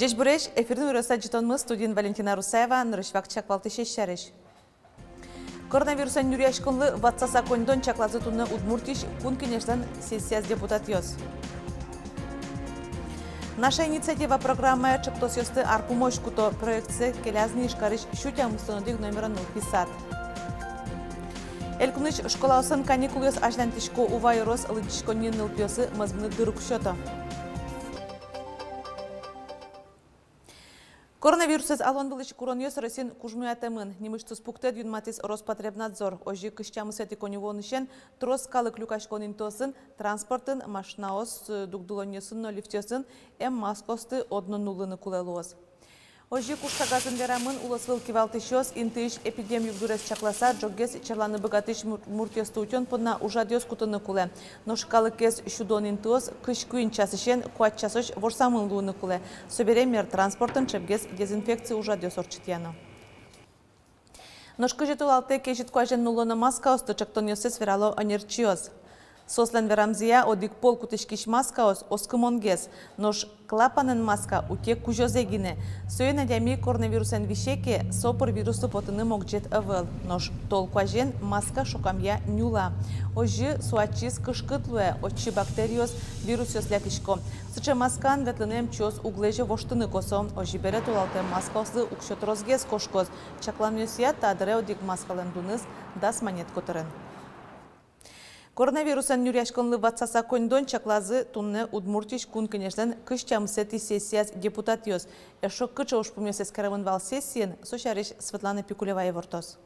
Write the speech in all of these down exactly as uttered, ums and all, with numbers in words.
Ӟечбуресь! Эфирын «Иворъёс» адӟытонмы, студиын Валентина Русаева. Нырысь вакчияк валтӥсез сярысь. Коронавирусэн нюръяськонлы ватсаса коньдон чаклазы туннэ Удмуртиысь Кун Кенешлэн сессияз депутатъёс. «Наша инициатива» программая ӵектосъёсты ар пумозь куто. Проектсэ келяз ни Ижкарысь сю тямыстон одӥг номеро нылпи сад. Элькунысь школаосын каникулъёс азьланьтӥсько. Ува ёрос лыдӟиськонниын нылпиослы мӧзмыны дыр уг сёто. Коронавирусэз алон вылысь куронъёс Россиын кужмоятэмын. Нимысьтыз пуктэт юнматӥз Роспотребнадзор. Озьы, кызь тямысэтӥ коньывуонысен трос калык люкаськон интыосын, транспортын, машинаос, э, дугдылонъёсын но лифтъёсын эм маскаосты одно нуллыны кулэ луоз. Озьы, куш кагазын верамын, улосвыл кивалтӥсьёс интыысь эпидем югдурез чакласа, ӝоггес черланы быгатӥсь мур-, муртъёсты утён понна ужрадъёс кутыны кулэ. Нош калыкез сюдон интыос кызь куинь часысен куать часозь ворсамын луыны кулэ. Собере мер транспортын ӵепгес дезинфекция ужрадъёс ортчытъяно. Нош кызьы толалтэ кезьыт куазен нуллоно маскаосты, ӵектонъёссэс верало ӧнерчиос. Соослэн верамзыя, одӥг пол кутӥськись маскаос оскымонгес, нош клапанэн маска уте кузёзэ гинэ. Соин адями коронавирусэн висе ке, со пыр вируслы потыны могӟет ӧвӧл. Нош тол куазен маска шокамъя нюла. Озьы, со ачиз кышкыт луэ, отчы бактериос, вирусъёс лякисько. Сыӵе маскаен ветлыны эмчиос уг лэзё воштыны косо. Озьы бере, толалтэ маскаослы уксё тросгес кошкоз. Чакланъёсъя, та дыре одӥг маскалэн дуныз дас манет котырын. Коронавирусэн нюръяськонлы ватсаса коньдон чаклазы туннэ Удмуртиысь Кун Кенешлэн кызь тямысэтӥ сессияз депутатъёс. Эшшо кыӵе ужпумъёс эскеремын вал сессиын, со сярысь Светлана Пикулева ивортоз.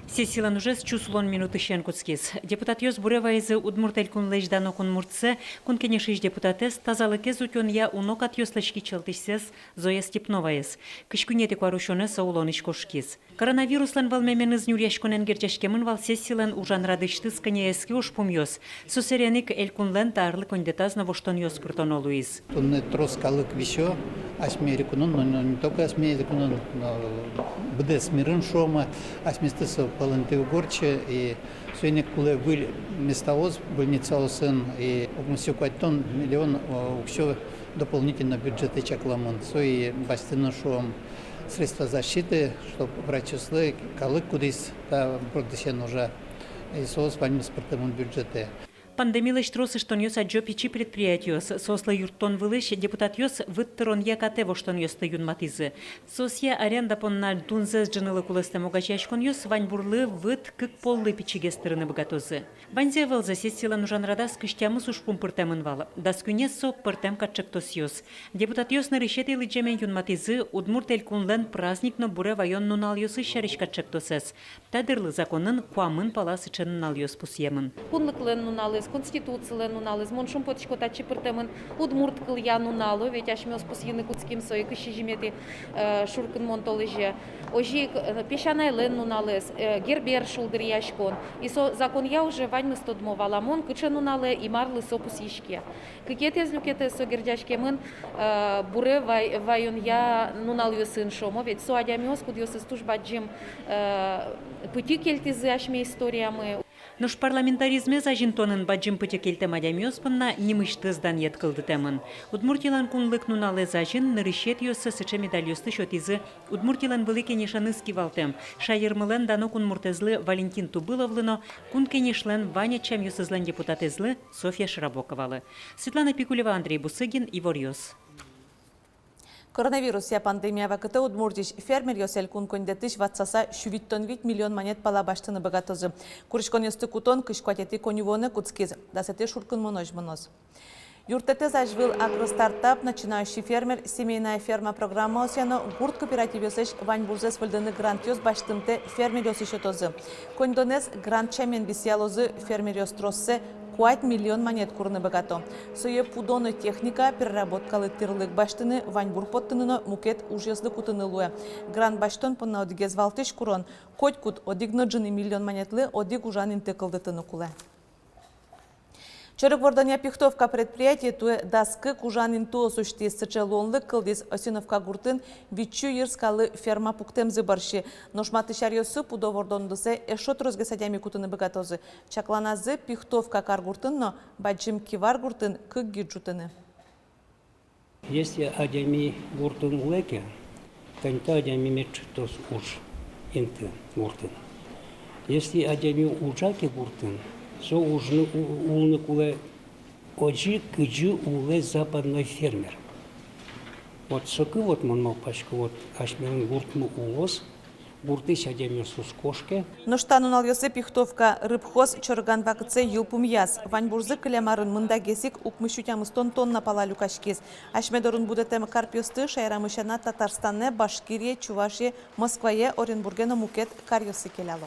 Сессилэн ужез чус улон минутысен кутскиз. Депутатъёс буре вайизы Удмурт Элькунлэсь дано кунмуртсэ, Кун Кенешысь депутатэз, тазалыкез утёнъя уно катъёслэсь кичӧлтӥсез Зоя Степноваез. Кызь куинетӥ куарусёнэ со улонысь кошкиз. Коронавируслэн вӧлмеменыз нюръяськонэн герӟаськемын вал сессилэн ужан радысьтыз кӧня ке ужпумъёс. Со сэрен ик Элькунлэн та арлы коньдэтаз но воштонъёс пыртоно луиз. Туннэ трос калык висё асьме элькунын, но, но не только асьме элькунын, но быдэс мирын, шуом, асьместы со палэнтэ уг ортчы, и соин ик кулэ выль местаос больницаосын, и укмыс сю куатьтон миллион, о, уксё дополнительно бюджетэ чакламын. Со и басьтыны, шуом, средства защиты, чтоб врачъёслы, калык, кудӥз та бордысен ужа, и соос ваньмыз пыртэмын бюджетэ. Пандемилэсь трос ыштонъёс адӟо пичи предприятиос. Соослы юрттон вылысь депутатъёс выт тыронъя катэ воштонъёсты юнматӥзы. Соосъя аренда понна дунзэс ӝынылы кулэстэм огазеяськонъёс ваньбурлы выт кык поллы пичигес тырыны быгатозы. Ваньзэ ӧвӧлзэ сессилэн ужан радаз кызь тямыс ужпум пыртэмын вал. Дас куинез со пӧртэм кат ӵектосъёс. Депутатъёс нырысетӥ лыдӟемен юнматӥзы Удмурт Элькунлэн праздник но буре ваён нуналъёсыз сярысь кат ӵектосэз. Та дырлы законын куамын пала сыӵе нуналъёс пусъемын. Кунлыклэн нуналыз, Конституцилэн нуналыз, мон шумпотӥсько, татчы пыртэмын удмурт кылъя нунал, ведь асьмеос пусйыны кутским сое кызь сизьыметӥ, э, шуркынмон толэзе. Озьы ик, э, песянайлэн нуналыз, э, Гербер шулдыръяськон. И со законъя уже ваньмыз тодмо валамон, кыӵе нуналэ и марлы со пусйиське. Кыкетӥез люкетэз со герӟаськемын, э, буре вай-, ваёнъя нуналъёсын, шуом, ведь со адямиос, кудъёсыз туж бадӟым, э, пытьы кельтӥзы асьме историямы. Нош парламентаризмез азинтонын бадӟым пытьы кельтэм адямиос понна нимысьтыз данъет кылдытэмын. Удмуртилэн кунлык нуналэз азьын нырысетӥоссэ сыӵе медальёсты сётӥзы Удмуртилэн Вылӥ Кенешеныз кивалтэм, шаермылэн дано кунмуртэзлы Валентин Тубыловлы но Кун Кенешлэн вань ӧтчамъёсызлэн депутатэзлы Софья Широбоковалы. Светлана Пикулева, Андрей Бусыгин, «Иворъёс». Коронавирусъя пандемия вакытэ Удмуртиысь фермеръёс элькун коньдэтысь ватсаса сю витьтон вить миллион манет пала басьтыны быгатозы. Куриськонъёсты кутон кызь куатетӥ коньывуонэ кутскиз, дасэтӥ шуркынмонозь мыноз. Юрттэтэз азьвыл «Агростартап», «Начинающий фермер», «Семейная ферма» программаосъя но гурт кооперативъёслэсь ваньбурзэс выльдыны грантъёс басьтымтэ фермеръёслы сётозы. Коньдонэз грант сямен висъялозы, фермеръёс троссэ куать миллион манет курыны быгато. Сое пудо но техника, переработкалы тӥрлык басьтыны, ваньбур поттыны но мукет ужъёслы кутыны луэ. Грант басьтон понна одӥгез валтӥсь курон: котькуд одӥг но ӝыны миллион манетлы одӥг ужан инты кылдытыны кулэ. Чорыг вордонъя «Пихтовка» предприятие туэ дас кык ужан интыос усьтӥз. Сыӵе луонлык кылдӥз Осиновка гуртын витьсю йыр скаллы ферма пуктэмзы бӧрсьы. Нош матысь аръёсы пудо вордонлы эшшо тросгес адями кутыны быгатозы. Чакланазы Пихтовка каргуртын но Бадӟым Кивар гуртын кык гид ӝутыны. Если адями гуртын улэ ке, тани та адями мед шедьтоз уж инты гуртын. Если адями ужа ке гуртын, со ужны у-, улыны кулэ озьы, кызьы улэ западной фермер. Вот соку вот мон малпасько, вот асьмелэн гуртмы улоз, гуртысь адямиос уз кошке. Нош та нуналъёсы Пихтовка рыбхоз чорыган вакытсэ йылпумъяз. Ваньбурзы кылем арын мындагес ик укмыс сю тямыстон тонна пала люкаськиз. Асьме дорын будэтэм карпъёсты шаерамы сяна Татарстанэ, Башкирие, Чувашие, Москвае, Оренбурге но мукет каръёсы келяло.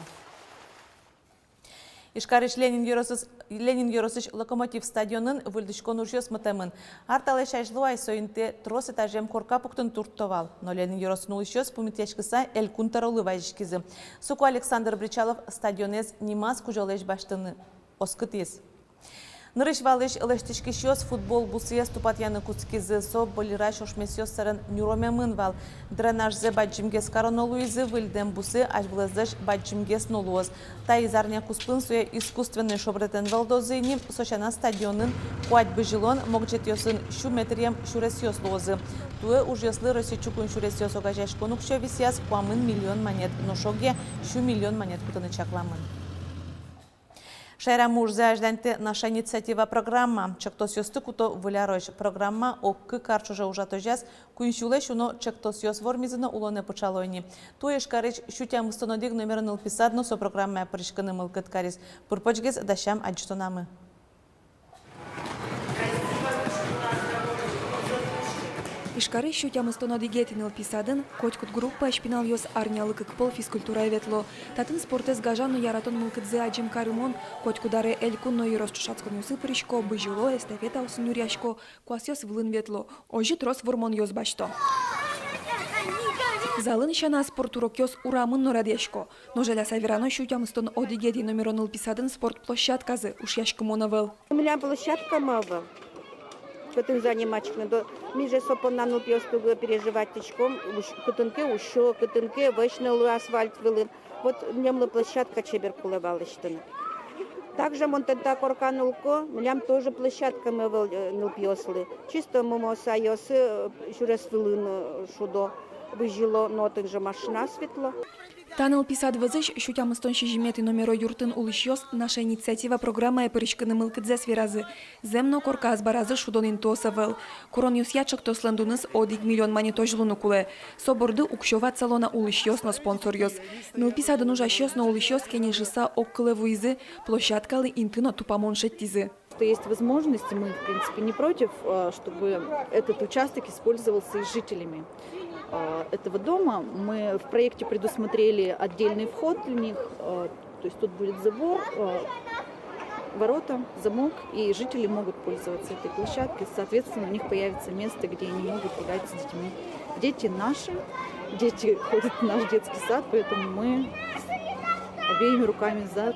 Ижкарысь Ленин ёросысь, Ленин ёросысь «Локомотив» стадионын выльдӥськон ужъёс мытэмын. Ар талэсь азьло ай со интые трос этажъем корка пуктыны турттоз вал. Но Ленин ёросын улӥсьёс пумитъяськыса элькун тӧролы вазиськизы. Соку Александр Бречалов стадионэз нимаз кузёлэсь басьтыны оскытӥз. Нырысь валысь лэсьтӥськисьёс футбол бусыез тупатъяны кутскизы, со быльырась ошмесъёс сэрен нюромемын вал. Дренажзэ бадӟымгес кароно луизы, выльдэм бусы азьвылэзлэсь бадӟымгес но луоз. Таиз арня куспын сое искусственной шобретэн вӧлдозы ини, со сяна стадионын куать бызьылон, могӟетъёсын сю метръем сюресъёс луозы. Туэ ужъёслы Россия чукун сюресъёс огазеяськон уксё висъяз куамын миллион манет, нош огъя сю миллион манет кутыны чакламын. Шаерамы ужзэ азьланьтэ «Наша инициатива» программа. Чектосъёсты куто выль арозь. Программа огкык ар ӵоже ужатозяз, куинь сюлэсь уно чектосъёс вормизы но улонэ пыӵало ини. Туэ Ижкарысь сю тямыстон одӥг номеро нылпи сад но со программае пыриськыны мылкыд кариз. Пыр-почгес дасям адӟытонамы. Ижкарысь сю тямыстон одӥгетӥ нылпи садын котькуд группаысь пиналъёс арнялы кык пол физкультурае ветло. Татын спортэз гажан но яратон мылкыдзы адӟем карымон. Котькуд аре элькун но ёрос ӵошатсконъёсы пырисько, бызьыло, эстафетаосын нюръясько, куасъёс вылын ветло. Озьы трос вормонъёс басьто. Залын сяна, спорт урокъёс урамын но радъясько. Но жаляса верано, сю тямыстон одӥгетӥ номеро нылпи садын спорт площадказы ушъяськымон ӧвӧл. Милям площадкамы ӧвӧл, кытын заниматься карыны. Ми же со понна нылпиос туж переживать кариськом, усь-, кытын ке усьо, кытын ке вӧсь но луэ асфальт вылын. Вот милемлы площадка чебер кулэ вал лэсьтыны. Также мон тӥни та коркан улӥсько, милям тоже площадкамы ӧвӧл, э, нылпиослы. Чисто мумоосъёссы, э, сюрес вылын, э, шудо, бызьыло, но отын же машинаос ветло. Та нылпи сад вӧзысь сю тямыстон сизьыметӥ номеро юртын улӥсьёс «Наша инициатива» программае пыриськыны мылкыдзэс веразы. Зэм но, корка азбаразы шудон интыос ӧвӧл. Куронъёсъя чектослэн дуныз одӥг миллион манетозь луыны кулэ. Со борды уксё ватсало на улӥсьёс но спонсоръёс. Нылпи садын ужасьёс но улӥсьёс кенешыса огкылэ вуизы, площадкалы инты но тупамон шедьтӥзы. Что есть возможность, мы, в принципе, не против, э, чтобы этот участок использовался и жителями, э, этого дома. Мы в проекте предусмотрели отдельный вход для них, э, то есть тут будет забор, э, ворота, замок, и жители могут пользоваться этой площадкой. Соответственно, у них появится место, где они могут гулять с детьми. Дети наши, дети ходят в наш детский сад, поэтому мы обеими руками за.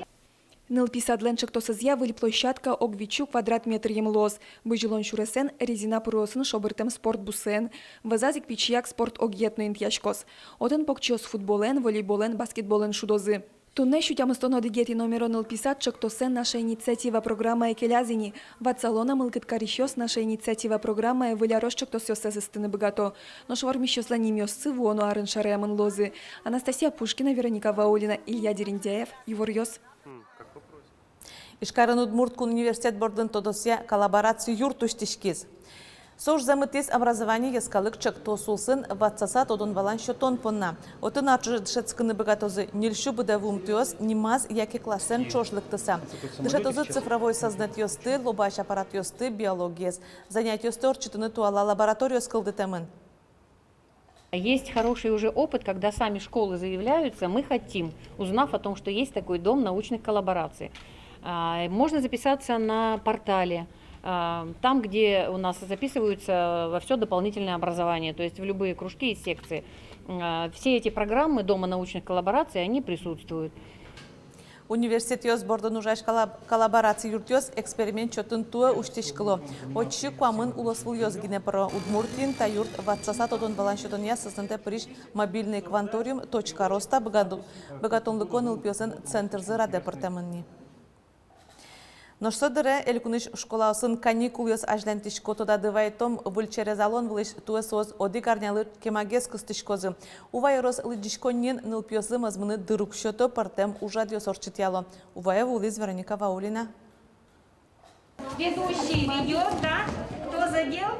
Нылпи садлэн чектосэзъя выль площадка ог вить сю квадрат метръем луоз. Бызьылон сюресэн резина пырыосын шобыртэм спорт бусыен. Вӧзаз ик пичияк спорт огъет но интыяськоз. Отын покчиос футболэн, волейболэн, баскетболэн шудозы. Туннэ сю тямыстон одӥгетӥ номеро нылпи сад чектосэн «Наша инициатива» программае келяз ини. Ватсало на, мылкыд карисьёс «Наша инициатива» программае выль арозь чектосъёссэс ыстыны быгато. Нош вормисьёслэн нимъёссы вуоно арын шараямын луозы. Анастасия Пушкина, Вероника Ваулина, Илья Дерендяев, «Иворъёс». Ижкарын Удмурт кун университет бордын тодосъя коллабораци юрт усьтӥськиз. Со ужзэ мытӥз «Образование» йӧскалык чектос улсын ватсаса тодон-валан сётон понна. Отын ар ӵоже дышетскыны быгатозы ньыль сю быдэ вуымтэос нимаз яке классэн ӵош лыктыса. Дышетозы цифровой сазнэтъёсты, лобась аппаратъёсты, биологиез. Занятиосты ортчытыны туала лабораториос кылдытэмын. Есть хороший уже опыт, когда сами школы заявляются: «Мы хотим», узнав о том, что есть такой дом научных коллабораций. А, можно записаться на портале, а, там, где у нас записываются во всё дополнительное образование, то есть в любые кружки и секции. А, все эти программы Дома научных коллабораций, они присутствуют. Университетъёс бордын ужась коллаб-, коллабораци юртъёс эксперимент чотын туэ усьтӥськыло. Отчы куамын улосвылъёс гинэ пыро. Удмуртиын та юрт ватсаса тодон-валан сётонъя сӧзнэтэ пырись мобильный кванториум «Точка роста» быгатон-, быгатонлыко нылпиослэн центрзы радэ пыртэмын ни. Нош со дыре элькунысь школаосын каникулъёс азьланьтӥсько. Тодады вайытом, выль черезалон вылысь туэ соос одӥг арнялы кемагес кыстӥськозы. Ува ёрос лыдӟиськонниын нылпиослы мӧзмыны дыр уг сёто, пӧртэм ужрадъёс ортчытъяло. Уваё вуылӥз Вероника Ваулина. Ведущий ведёт, да? Кто задел,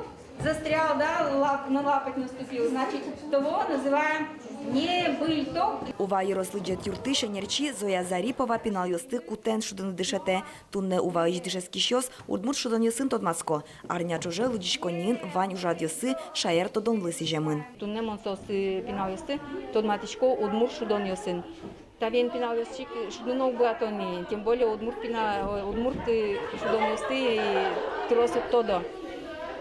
застрял, да, лап-, на лапоть наступил, значит, того называем небыльто. Ува ёрос лыдӟет юртысь ӧнерчи Зоя Зарипова пиналъёсты кутэн шудыны дышетэ. Туннэ Уваысь дышетскисьёс удмурт шудонъёсын тодматско. Арня ӵоже лыдӟиськонниын вань ужрадъёссы шаертодонлы сӥземын. Туннэ мон соосты, пиналъёсты, тодматӥсько удмурт шудонъёсын. Та вень пиналъёс чик шудыны уг быгато ни, тем более удмурт пина-, удмурт, э, шудонъёсты, э, трос уг тодо.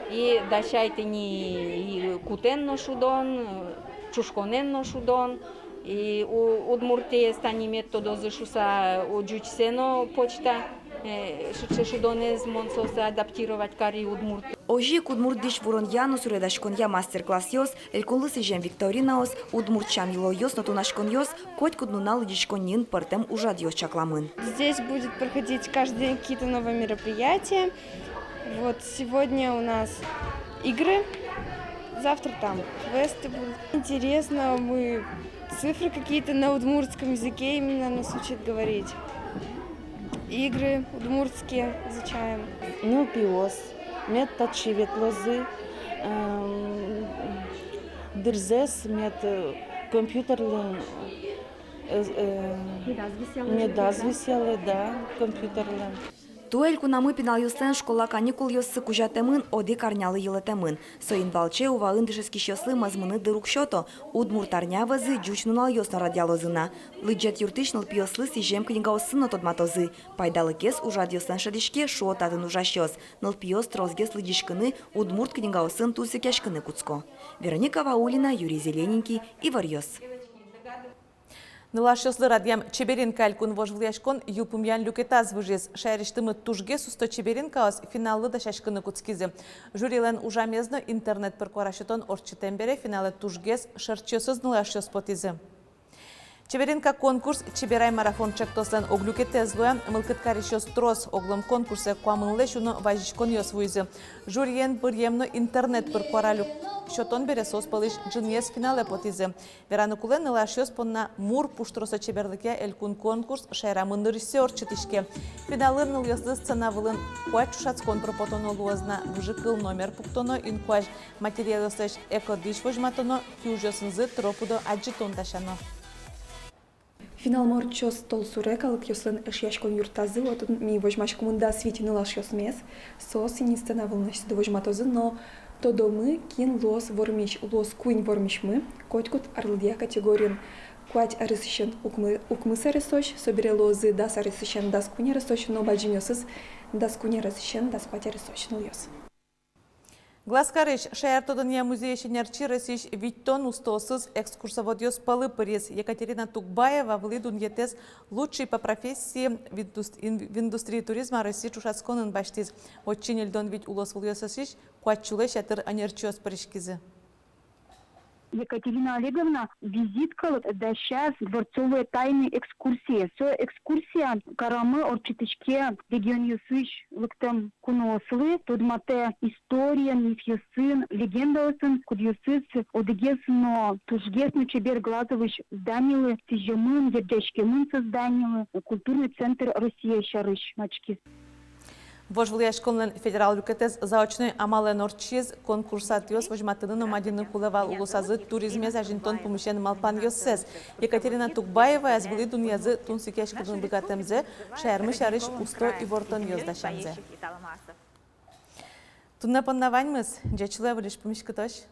И дасяй тӥни и кутэн но шудон, э, ӵушконэн но шудон, и у-, удмуртъёс тани мед тодозы шуса, у, ӟучсэ но почта, э, сыӵе шудонэз мон соосты адаптировать кари удмурт. Озьы ик удмурт дӥсь вуронъя но суредаськонъя мастер-классъёс, элькунлы сӥзем викторинаос, удмурт сям-йылолъёс но тунаськонъёс, котькуд нунал лыдӟиськонниын пӧртэм ужрадъёс чакламын. Здесь будет проходить каждый день какие-то новые мероприятия. Вот сегодня у нас игры, завтра там квесты будут. Интересно, мы цифры какие-то на удмуртском языке именно нас учат говорить. Игры удмуртские изучаем. Нылпиос мед татчы ветлозы, эм, дырзэс мед, э, компьютерлэн, э, э, медаз висъялэ, медаз висъялэ, да, компьютерлэн. Туэ элькунамы пиналъёслэн школа каникулъёссы кузятэмын, одӥг арнялы йылэтэмын. Соин валче Уваын дышетскисьёслы мӧзмыны дыр уг сёто, удмурт арня вӧзы ӟуч нуналъёс но радъялозы на. Лыдӟет юртысь нылпиослы сӥзем книгаоссы но тодматозы. Пайдалыкез ужрадъёслэн шӧдӥське, шуо татын ужасьёс. Нылпиос тросгес лыдӟиськыны, удмурт книгаосын тунсыкъяськыны кутско. Вероника Ваулина, Юрий Зелененький, «Иворъёс». Нылашъёслы радъям «Чеберинка» элькун вожвылъяськон йылпумъян люкетаз выжиз. Шаерысьтымы тужгес усто чеберинкаос финаллы дасяськыны кутскизы. Жюрилэн ужамез но интернет пыр куара сётон ортчытэм бере финалэ тужгес шерчиосыз нылашъёс потӥзы. «Чеберинка» конкурс «Чеберай-марафон» ӵектослэн ог люкетэз луэ. Мылкыд карисьёс трос. Оглом конкурсэ куамынлэсь уно вазиськонъёс вуизы. Жюриен быръем но интернет пыр куара люк сётон бере соос пӧлысь ӝыныез финалэ потӥзы. Вераны кулэ, нылашъёс понна «Мур пуштросо чеберлыкъя» элькун конкурс шаерамы нырысьсэ ортчытӥське. Финалын нылъёслы сцена вылын куать ӵошатскон пыр потоно луоз на: выжыкыл номер пуктоно, инкуазь материалъёслэсь эко дӥсь возьматоно, киужъёсынызы тыро-пыдо адӟытон дасяно. Финалмы ортчоз толсуре, калыкъёслэн эшъяськон юртазы. Отын ми возьмаськомы дас вить нылашъёсмес. Соос ини сцена вылын асьсэды возьматозы, но тодомы, кин луоз вормись. Луоз куинь вормисьмы, котькуд арлыдъя категориын. Куать аресысен укмы-, укмыс аресозь, собере луозы дас аресысен дас куинь аресозь, но бадӟымъёсыз дас куинь аресысен дас куать аресозь нылъёс. Глазкарысь шаертодонъя музейысь ӧнерчи Россиысь витьтон устоосыз экскурсоводъёс пӧлы пыриз. Екатерина Тугбаева вылӥ дунъетэз «Лучший по профессии в индус-, ин-, в индустрии туризма России» ӵошатсконын басьтӥз. Отчы ньыльдон вить улосвылъёсысь куать сюлэсь ятыр ӧнерчиос пыриськизы. Екатерина Олеговна визит кылдэ дасяз «Дворцовые тайны» экскурсия. Со экскурсия карамы ортчытӥське регионъёсысь лыктэм куноослы, тодматэ историен, мифъёсын, легендаосын, кудъёсыз одӥгез но тужгес но чебер глазовысь зданилы сӥземын, герӟаськемын со зданилы, культурный центр «Россия» сярысь мачкиз. Вожвылъяськонлэн федерал люкетэз заочной амалэн ортчиз. Конкурсантъёс возьматыны но мадьыны кулэ вал улосазы туризмез азинтон пумысен малпанъёссэс. Екатерина Тугбаеваез вылӥ дунъязы тунсыкъяськыны быгатэмзэ, шаермы сярысь усто ивортонъёс дасямзэ. Туннэ понна ваньмыз. Ӟеч луэ, выльысь пумиськытозь.